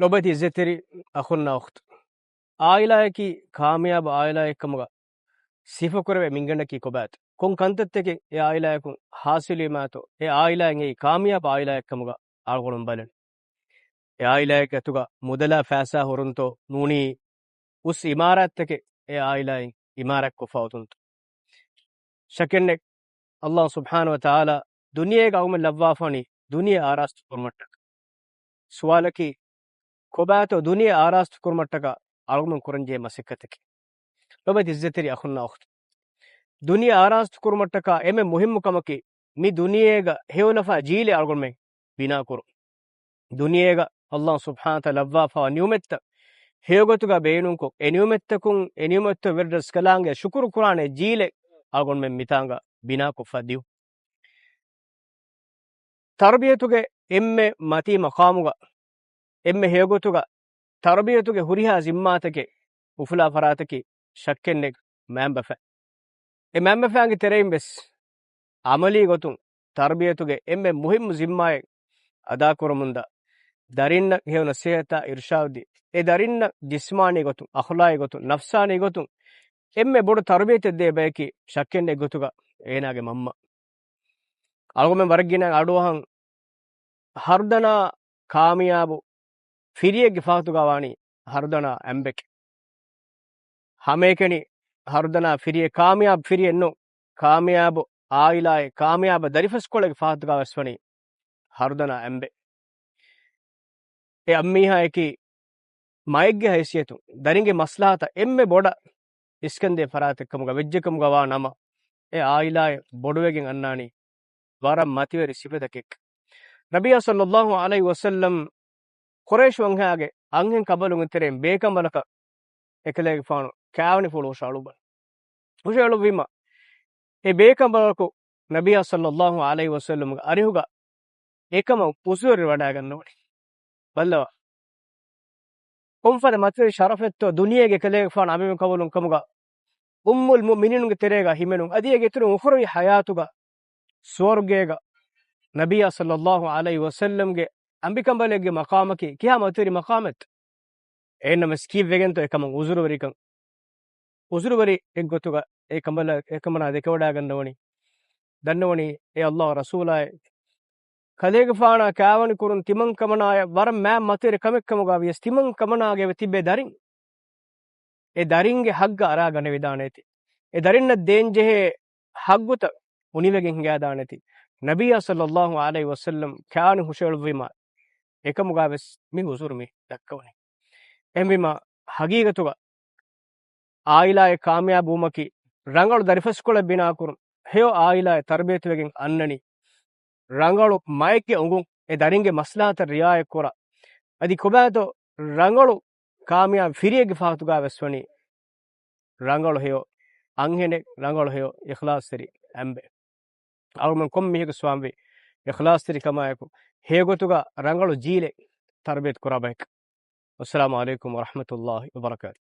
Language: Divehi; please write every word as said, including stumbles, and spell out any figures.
ލޮބުވެތި އިއްޒަތްތެރި އަޚުންނާ އުޚްތުން، އާއިލާއަކީ ކާމިޔާބު އާއިލާއެއްކަމުގަ ސިފަކުރެވޭ މިންގަނޑަކީ ކޮބާތޯ؟ ކޮން ކަންތައްތަކެއް އެ އާއިލާއަކުން ހާސިލުވީމާތޯ އެ އާއިލާއިން އެއީ ކާމިޔާބު އާއިލާއެއްކަމުގަ އަޅުގަނޑު ބަލަން؟ އެ އާއިލާއެއްގެ އަތުގަ މުދަލާ ފައިސާ ހުރުންތޯ ނޫނީ އުސް އިމާރާތްތަކެއް އެ އާއިލާއިން އިމާރާތްކޮށްފަ އޮތުންތޯ؟ ޝަކެއްނެތް، އައްލާހު ސުބްޙާނަހު ވަތަޢާލާ ދުނިޔޭގަ އަޅުގަނޑުމެން ލައްވާފަވަނީ ދުނިޔެ އާރާސްތު ކުރުމަށްޓަކާ. ސުވާލަކީ، ކޮބާތޯ ދުނިޔެ އާރާސްތު ކުރުމަށްޓަކާ އަޅުގަނޑުމެން ކުރަންޖެހޭ މަސައްކަތަކީ؟ ލޮބުވެތި އިއްޒަތްތެރި އަޚުންނާ އުޚްތުން، ދުނިޔެ އާރާސްތު ކުރުމަށްޓަކާ އެންމެ މުހިއްމު ކަމަކީ، މި ދުނިޔޭގަ ހެޔޮލަފާ ޖީލެއް އަޅުގަނޑުމެން ބިނާކުރުން. ދުނިޔޭގަ އައްލާހު ސުބްޙާނަހު ވަތަޢާލާ ލައްވާފަވާ ނިޢުމަތްތައް ހެޔޮގޮތުގަ ބޭނުންކޮށް، އެ ނިޢުމަތްތަކުން، އެ ނިޢުމަތްތައް ވެރިރަސްކަލާނގެ ޝުކުރު ކުރާނެ ޖީލެއް އަޅުގަނޑުމެން މިތާނގަ ބިނާކޮށްފަ ދިއުން. ތަރުބިޔަތުގެ އެންމެ މަތީ މަޤާމުގަ، އެންމެ ހެޔޮގޮތުގަ ތަރުބިޔަތުގެ ހުރިހާ ޒިންމާތަކެއް އުފުލާ ފަރާތަކީ ޝައްކެއްނެތް މައިންބަފައިން. އެ މައިންބަފައިންގެ ތެރެއިން ވެސް ޢަމަލީ ގޮތުން ތަރުބިޔަތުގެ އެންމެ މުހިއްމު ޒިންމާއެއް އަދާކުރަމުންދާ، ދަރިންނަށް ހެޔޮ ނަސޭހަތާ އިރުޝާދު ދީ، އެ ދަރިންނަށް ޖިސްމާނީ ގޮތުން، އަޚްލާގީ ގޮތުން، ނަފްސާނީ ގޮތުން އެންމެ ބޮޑު ތަރުބިޔަތެއް ދޭ ބަޔަކީ ޝައްކެއްނެތް އެއްގޮތުގަ އޭނާގެ މަންމަ. އަޅުގަނޑުމެން ވަރަށް ގިނަ އަޑުއަހަން ހަރުދަނާ ކާމިޔާބު ފިރިއެއްގެ ފަހަތުގަ ވާނީ ހަރުދަނާ އަނބެކޭ. ހަމައެކަނި ހަރުދަނާ ފިރިއެއް ކާމިޔާބު ފިރިއެއް ނޫން، ކާމިޔާބު އާއިލާއެއް، ކާމިޔާބު ދަރިފަސްކޮޅެއްގެ ފަހަތުގަ ވެސް ވަނީ ހަރުދަނާ އަނބެއް. އެ އަންމީހާއަކީ މައެއްގެ ހައިސިއްޔަތުން ދަރިންގެ މަސްލަހަތަށް އެންމެ ބޮޑަށް އިސްކަންދޭ ފަރާތެއްކަމުގަ ވެއްޖެކަމުގަ ވާ ނަމަ، އެ އާއިލާއެއް ބޮޑުވެގެން އަންނާނީ ވަރަށް މަތިވެރި ސިފަތަކެއް. ނަބިއްޔާ ޞައްލައްލާހު ޢަލައިހި ވަސައްލަމް ޤުރައިޝް ވަންހާގެ އަންހެން ކަނބަލުންގެ ތެރެއިން ބޭކަނބަލަކަށް އެކަލޭގެފާނު ކާވަނިފުޅު ހުށަހަޅުއްވަން. ހުށަހެޅުއްވީމަ، އެ ބޭކަނބަލަކު ނަބިއްޔާ ޞައްލައްލާހު ޢަލައިހި ވަސައްލަމްގެ އަރިހުގަ އެކަމަށް އުޒުރު ވަޑައިގަންނަވަނީ. ބައްލަވާ، ކޮންފަދަ މަތިވެރި ޝަރަފެއްތޯ ދުނިޔޭގެ ކަލޭގެފާނު އަނބިމެން ކަނބަލުން ކަމުގަ އުއްމުލް މުއުމިނީނުގެ ތެރޭގަ ހިމެނުން، އަދި އޭގެ އިތުރުން އުޚްރަވީ ޙަޔާތުގަ ސުވަރުގޭގަ ނަބިއްޔާ ޞައްލައްލާހު ޢަލައިހި ވަސައްލަމްގެ އަނބިކަނބަލެއްގެ މަޤާމަކީ ކިހާ މަތިވެރި މަޤާމެއްތަ؟ އެހެންނަމަވެސް ކީއްވެގެންތޯ އެކަމަށް އުޒުރުވެރިކަން؟ އުޒުރުވެރި އެއްގޮތުގަ އެ ކަނބަލަ، އެކަނބަލާ ދެކެވަޑައިގަންނަވަނީ. ދަންނަވަނީ އެ އައްލާހު ރަސޫލާއި ކަލޭގެފާނާ ކާވަނި ކުރުން ތިމަން ކަމަނާޔަށް ވަރަށް މާތް މަތިވެރި ކަމެއްކަމުގަ ވިޔަސް ތިމަން ކަމަނާގެ ތިބޭ ދަރިން އެ ދަރިންގެ ހައްގަށް އަރާގަނެވިދާނެތީ. އެ ދަރިންނަށް ދޭންޖެހޭ ހައްގުތައް އުނިވެގެން ހިނގާދާނެތީ. ނަބިއްޔާ ޞައްލައްލާހު ޢަލައިހި ވަސައްލަމް ކާވަނި ހުށަހެޅުއްވީމާ އެކަމުގަ ވެސް މި އުޒުރު މި ދައްކަވަނީ. އެހެންވީމާ ހަގީގަތުގަ އާއިލާއެއް ކާމިޔާބުވުމަކީ ރަނގަޅު ދަރިފަސްކޮޅެއް ބިނާކުރުން، ހެޔޮ އާއިލާއެއް ތަރުބިޔަތުވެގެން އަންނަނީ، ރަނގަޅު މައެއްގެ އުނގުން އެ ދަރިންގެ މަސްލަހަތަށް ރިޢާޔަތްކުރާ، އަދި ކޮބާތޯ ރަނގަޅު ކާމިޔާބު ފިރިއެއްގެ ފަހަތުގަ ވެސް ވަނީ ރަނގަޅު ހެޔޮ އަންހެނެއް، ރަނގަޅު ހެޔޮ އިޚްލާޞްތެރި އަނބެއް. އަޅުގަނޑު ކޮން މީހަކު ސްވާމްވީ އިޚްލާޞްތެރިކަމާއެކު ހެޔޮގޮތުގަ ރަނގަޅު ޖީލެއް ތަރުބިޔަތު ކުރާ ބަޔަކަށް. އައްސަލާމު ޢަލައިކުމް ވަރަޙްމަތުﷲި ވަބަރަކާތު.